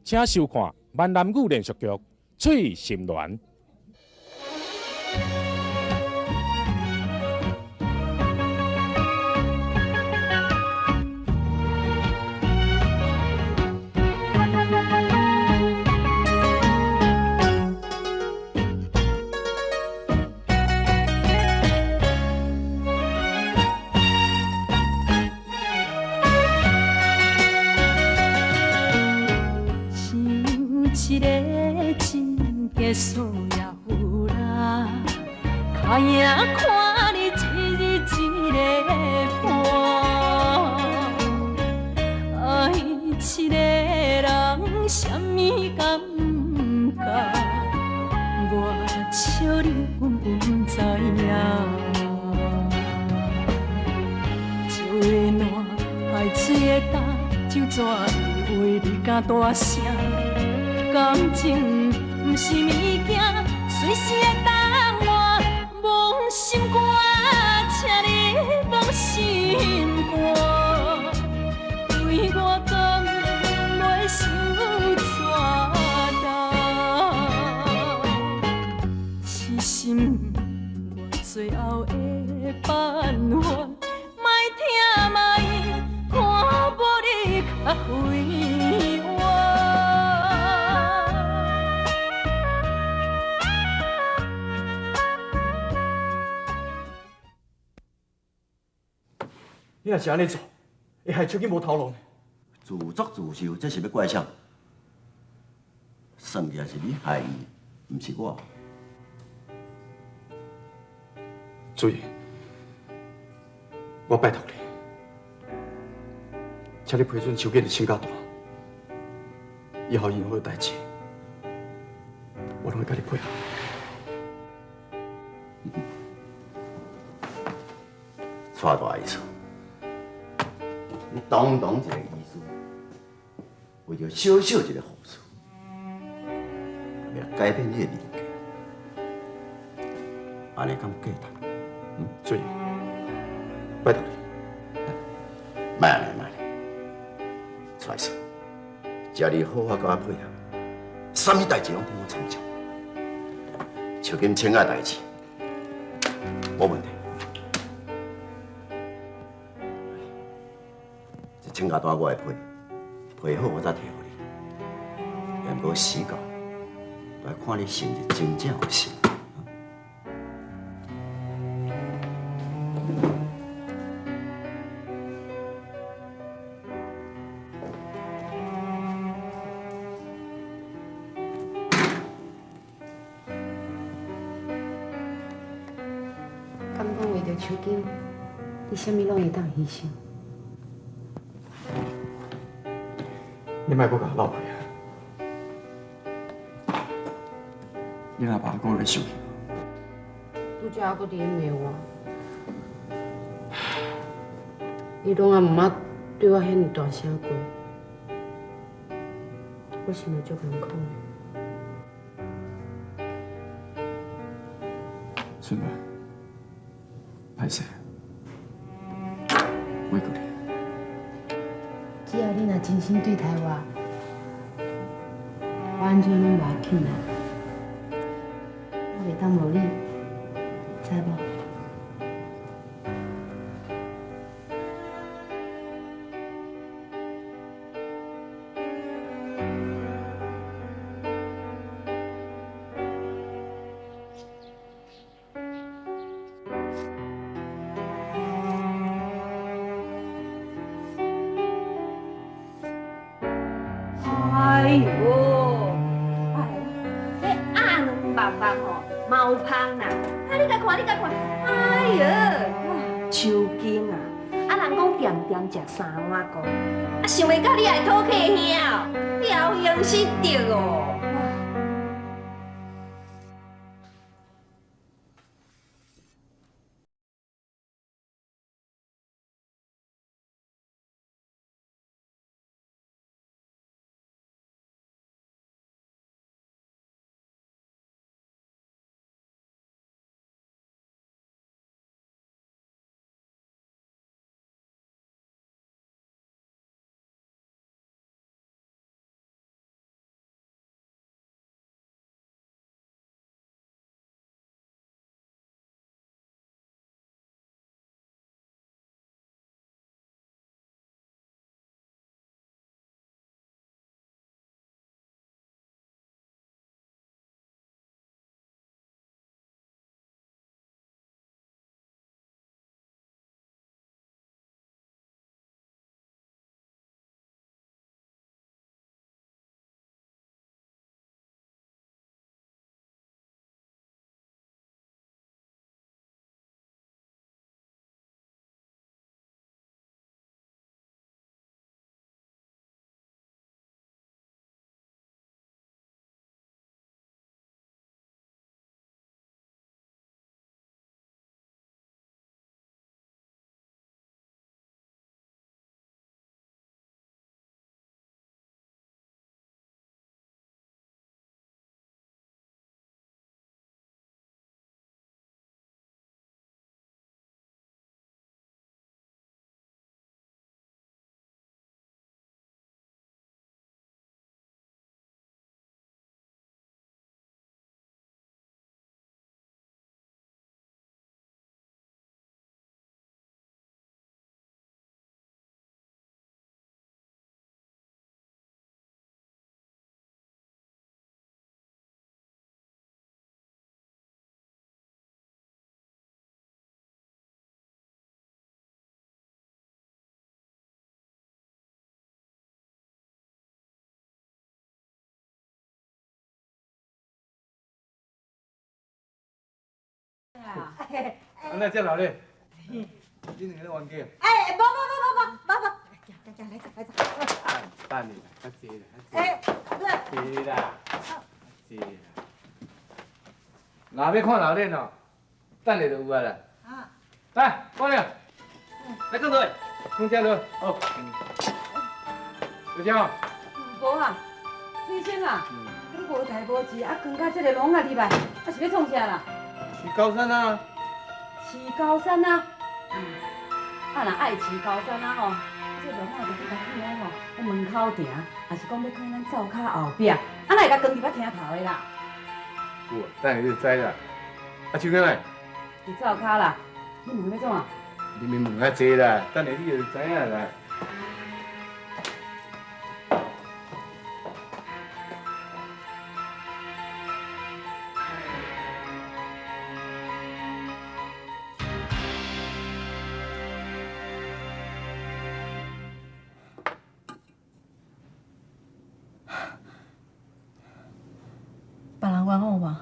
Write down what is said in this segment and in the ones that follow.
請收看閩南語連續劇《翠心戀》。一个真假需要人，脚影看你一日一个伴，愛一個人啥物感覺？我笑你根本毋知影。石的烂，海水的焦，酒怎会为你加大声？感情毋是物件，隨時會當換。摸心肝，請你摸心肝。對我講，袂傷怎重？痴心我最後的辦法，莫疼莫看無你較快活。你若是按呢做，會害秋金無頭路。自作自受，這是欲怪誰？算起來是你害伊，毋是我。主任，我拜託你，請你批准秋金的請假單，以後任何代誌，我攏會共你配合。蔡大醫師，你堂堂一個醫師，為著小小一個護士，欲來改變你的人格，按呢敢價值？嗯，主任，拜託你，莫按呢，莫按呢，蔡醫師，只要你好好共我配合，啥物代誌攏聽我參照。秋金請假代誌，無問題。這請假單我會批，批好我才提予你。毋過時到，來看你是毋是真正有心。敢講為著秋金，你啥物攏會當犧牲？你莫閣共我鬧開啊！你阿爸閣會生氣？拄才猶閣佇咧罵我，伊攏也毋捌對我遐爾大聲過，我心內足艱苦。春蘭，歹勢，委屈你。只要你若真心對待我，我按怎攏無要緊啦。我袂當無你，知無？哎喲，哎，這鴨卵肉肉吼，嘛有芳啦。啊，你共看，你共看，哎喲，秋金啊，啊人講恬恬食三碗糊，啊想袂到你愛討客兄，你也有閒失德哦。啊，那遮老咧？你两个咧冤家？哎，无无无无无无无，行行行，来坐来坐。等你啦，较济啦，哎，较济啦，济啦。若欲看老练哦，等下就有啊啦。啊。来，姑娘，来转落，转这落，好。就这样。无啊，水星啊，你无代无志，啊，扛甲这个笼仔入来，啊是欲创啥啦？饲高山啊。饲高山啊？啊，若爱饲高山啊吼，这笼仔就去共囥咧吼，咧门口埕，抑是讲欲囥咱灶跤后壁，啊，哪会共扛入来厅头的啦？有啊，等下你就知啦。啊，手机来。伫灶跤啦，你问欲创啊？你免问较济啦，等下你就知影啦。别人冤枉我，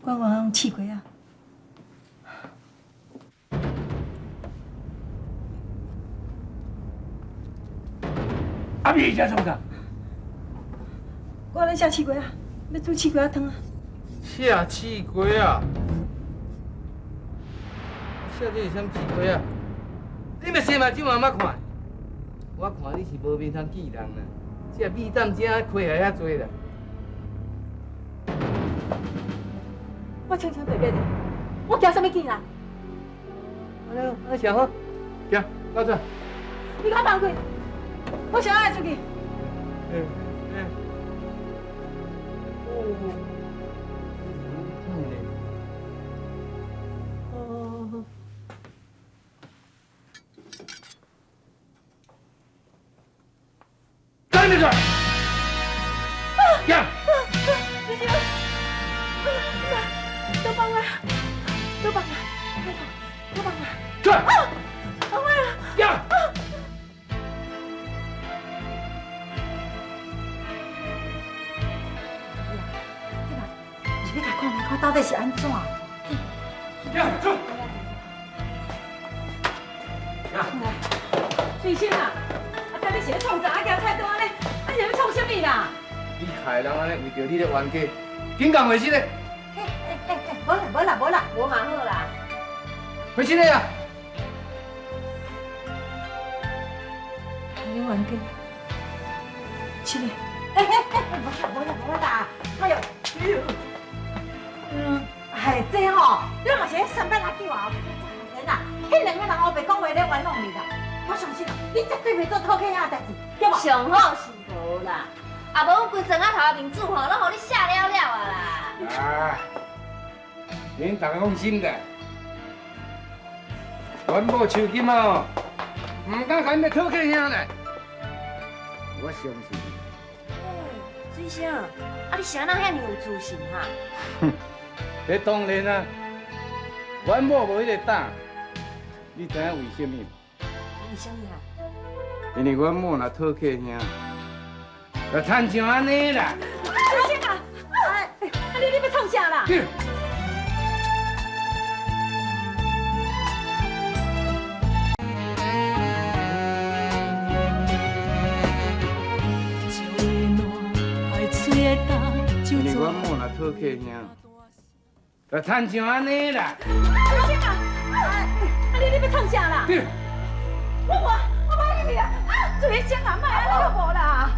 我冤枉试过啊。阿米遮创啥？我咧写试过啊，欲煮试过仔汤啊。写试过啊？写这是啥物试过啊？你欲洗目睭嘛捌看？我看你是无面通见人啦，这米胆正开来遐济啦。我清清白白的，我惊啥物见啦？安尼，安上好，行，老出来。你共我放开！我啥爱出去？哦，哦。赶紧出来！行。子晴，都帮我，都帮我，都帮我。出来！阿妹啊！行。你欲共看觅看到底是按怎？行，出。水星啊，啊，到底是咧创啥？啊，举菜刀按呢？啊，是欲创啥物啦？你害人按呢，为著你咧冤家，紧共回去咧。哎哎哎，无啦无啦无啦，无嘛好啦。回去咧啊！你冤家，是嘞。哎哎哎，无啦无啦无啦，哎呦，哎呦，哎，这吼，你嘛是咧三八垃圾话，真啦，彼两个人乌白讲话咧冤枉你啦。我相信哦，你绝对袂做讨客兄的代志，对无？上好是无啦，啊无阮规庄仔头的面子吼，拢予你写了了啊啦。啊，恁大家放心啦，阮某秋金哦，毋敢共𪜶讨客兄啦，我相信。水星，啊你啥人遐尔有自信哈？哼，这当然啊，阮某无彼个胆，你知影为啥物？为啥物啊？因为阮某若讨客兄，就亲像按呢啦。水星啊，啊你欲创啥啦？因为阮某若讨客兄，就亲像按呢啦。水星啊，啊你欲创啥啦？我无，我无入去啊！啊，水星啊，莫按呢好无啦？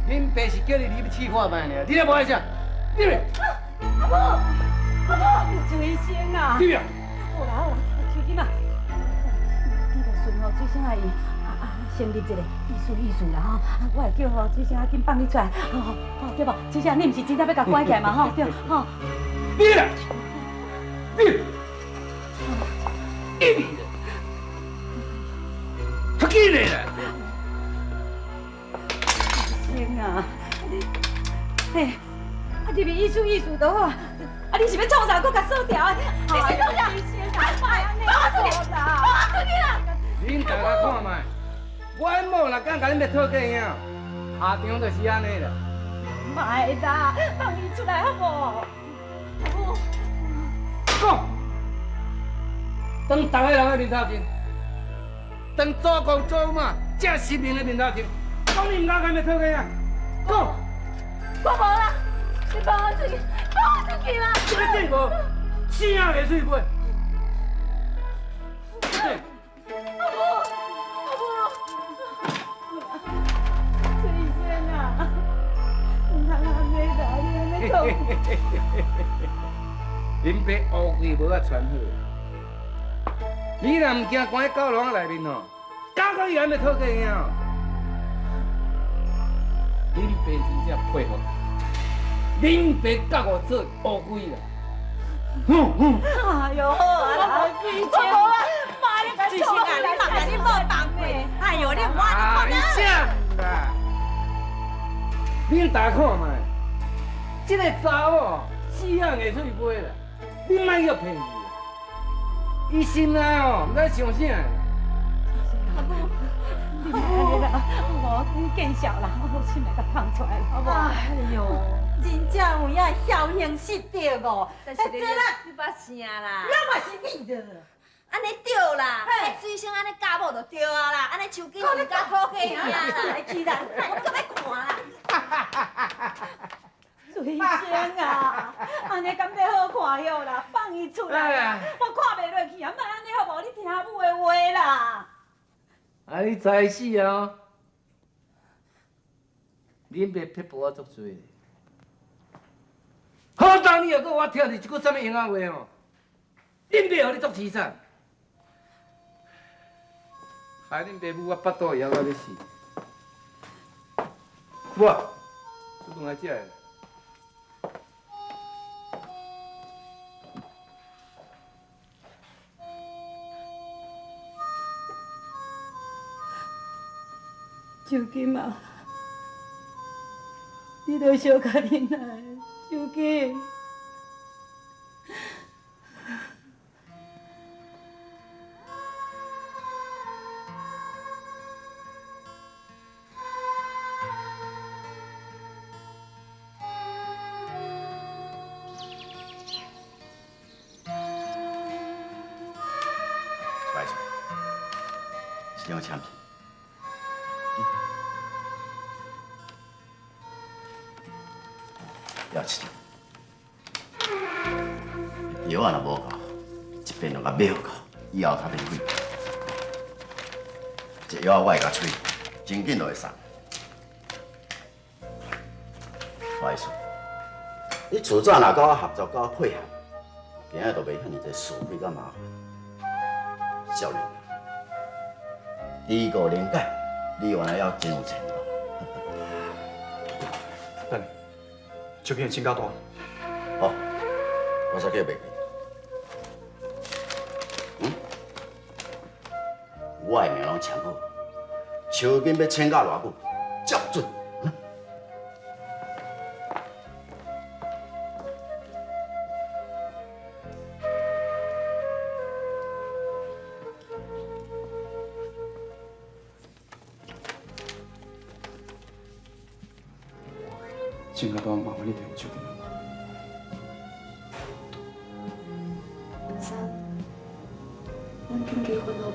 恁爸是叫你入去试看觅尔，你也无爱啥？入去。阿母，阿母，水星啊！入去。好啦好啦，秋金啊，你就顺吼水星阿姨，先入一个意思意思啦吼，我会叫吼水星仔紧放你出来，吼吼对无？水星，你毋是真正欲共关起来嘛吼？对吼。你啦，你，你，较紧的啦！水星啊，你，嘿，啊入去意思意思就好，啊你是欲创啥？阁共锁掉的？你是创啥？放我出去！放我出去啦！恁大家看觅，阮某若敢共恁欲讨客兄，下场就是按呢啦。莫啦，放伊出来好无？阿母，讲，当逐个人的面头前，当祖公祖母这实名的面头前，讲你毋敢干欲讨价啊？讲，我无啦，你放我出去，放我出去啦！这个这无，死也袂喙飞。这。阿母，阿母，水仙啊，毋通按呢啦，你按呢讲。恁爸乌龟无法传好，你若毋惊关喺狗笼内面吼，狗狗伊还欲讨价兄。恁爸真正佩服，恁爸教我做乌龟啦。哎哟，好啊啦，水仙啊，水仙啊，你嘛共你某崩溃，哎哟，你毋爱你啥啦？恁大看觅，这个查某死硬会喙飞啦，你莫去骗伊。伊心内哦，毋知想啥。阿母，你莫按呢啦，无你见笑啦，我心内甲放出来了，好无？哎哟，真正有影侥幸失德哦。但是你你捌啥啦？咱嘛是你的。按呢对啦，彼水星按呢教某就对啊啦，按呢手机毋敢讨价兄啦，起来，我阁欲看啦。水仙啊，按呢敢欲好看哟啦，放伊出来啦，我看袂落去啊，莫按呢好无？你听母的话啦。啊，你知死啊！恁爸撇步仔足济，好当你又阁我听著一句啥物闲仔话哦，恁爸予你足凄惨，害恁爸母我腹肚枵到欲死。我，出顿来食的。秋金啊，你著小可忍耐，秋金。出来出来，一张签去。要一张，药仔若无够，一遍就共买够，以后较免费。这药我会共催，真紧就会送。不好意思，你厝早若佮我合作，佮我配合，今仔就袂遐尔济是非佮麻烦。少年，低过灵解，你原来还真有前途。等下，秋萍请假大。好，我煞叫袂记。嗯，我的名拢签好，秋金欲请假偌久，照准。请假大，麻烦你替我秋金。文山，咱紧结婚好无？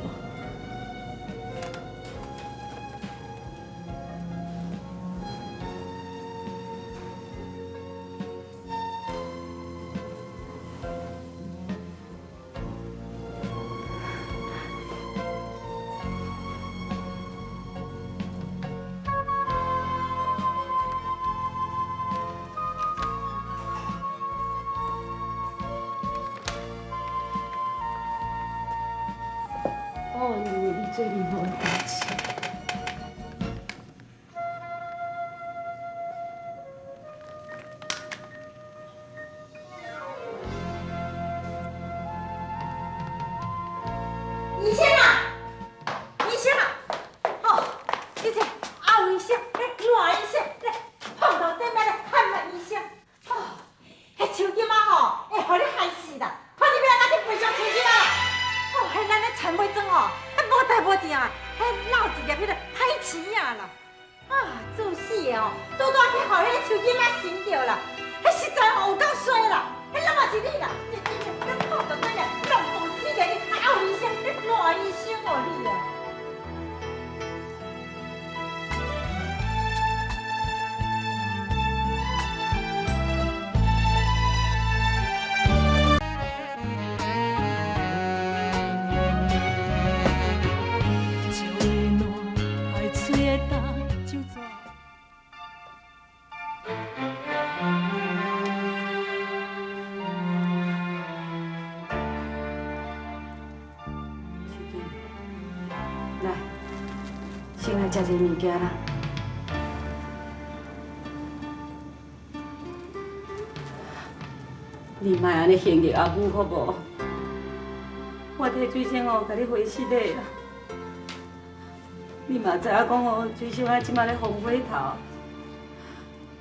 我愿意为你做任何的代志。医生啊，医生啊，哦，你这后医生，咧赖医生，咧碰头顶面咧汉麦医生，哦，彼手金仔吼，会予你害死啦！看你欲按怎去赔偿手金仔啦！哦，彼咱咧田尾庄吼，彼无代无志啊，彼落一粒彼个歹鼠仔啦！啊，做死的哦，拄拄去予彼个手金仔寻著啦，彼实在吼有够衰啦！彼拢嘛是你啦！你你你。头顶咧弄毒死咧你！阿医生，你烂医生哦你啊！来，先来食一个物件啦。你莫按呢嫌弃阿母好无？我替水仙哦，共你回失礼啦。你嘛知影讲哦，水仙仔这马咧风火头，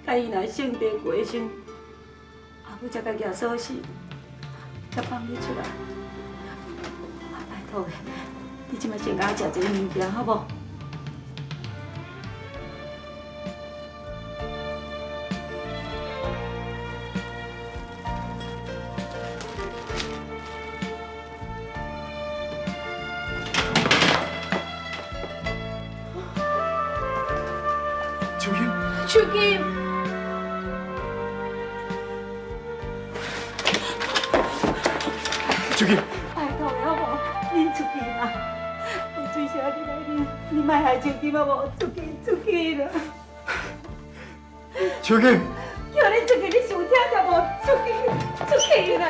佮伊若圣地过时，阿母才共举锁匙，才放你出来。啊，拜托的。你这马先共我食一个物件，好无？秋金，秋金，秋金，拜托的好无？恁出去啦！水仙，你来，你莫害秋金好无？出去，出去啦！秋金，叫你出去，你是有听著无？出去，出去啦！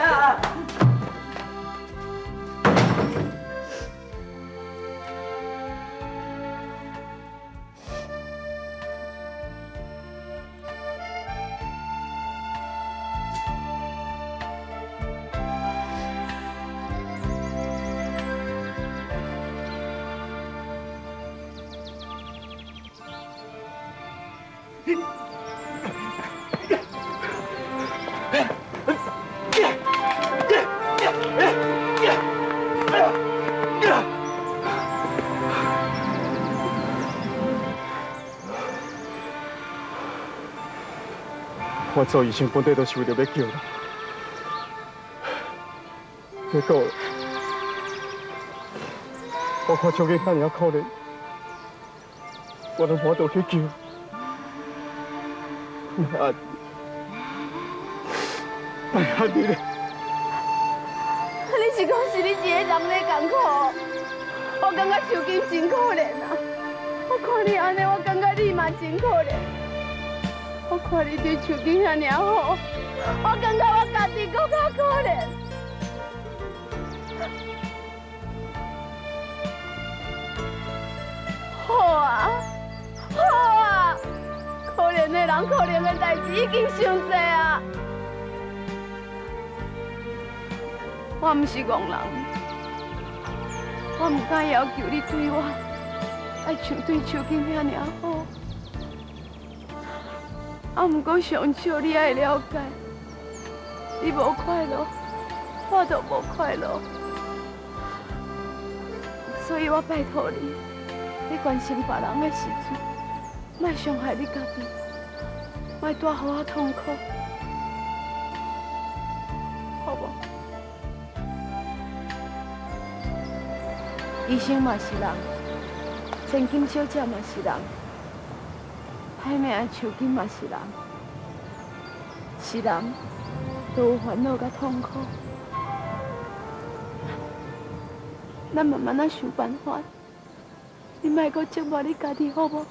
我做医生本底都是为著欲救人，结果我看秋金遐尔仔可怜，我都无法度去救。莫按呢咧！你是讲是你一个人咧艰苦？我感觉秋金真可怜啊！我看你按呢，我感觉你嘛真可怜。我看你对秋金遐尔好，我感觉我家己阁较可怜。好啊，好啊，可怜的人，可怜的代志已经伤济啊！我毋是戆人，我毋敢要求你对我爱像对秋金遐尔好。啊，毋过上少你爱了解，你无快乐，我就无快乐。所以我拜托你，你关心别人的时阵，莫伤害你家己，莫带予我痛苦，好无？医生嘛是人，千金小姐嘛是人。歹命的树金嘛是人，是人都有烦恼佮痛苦。咱慢慢仔想办法，你莫阁折磨你家己，好无？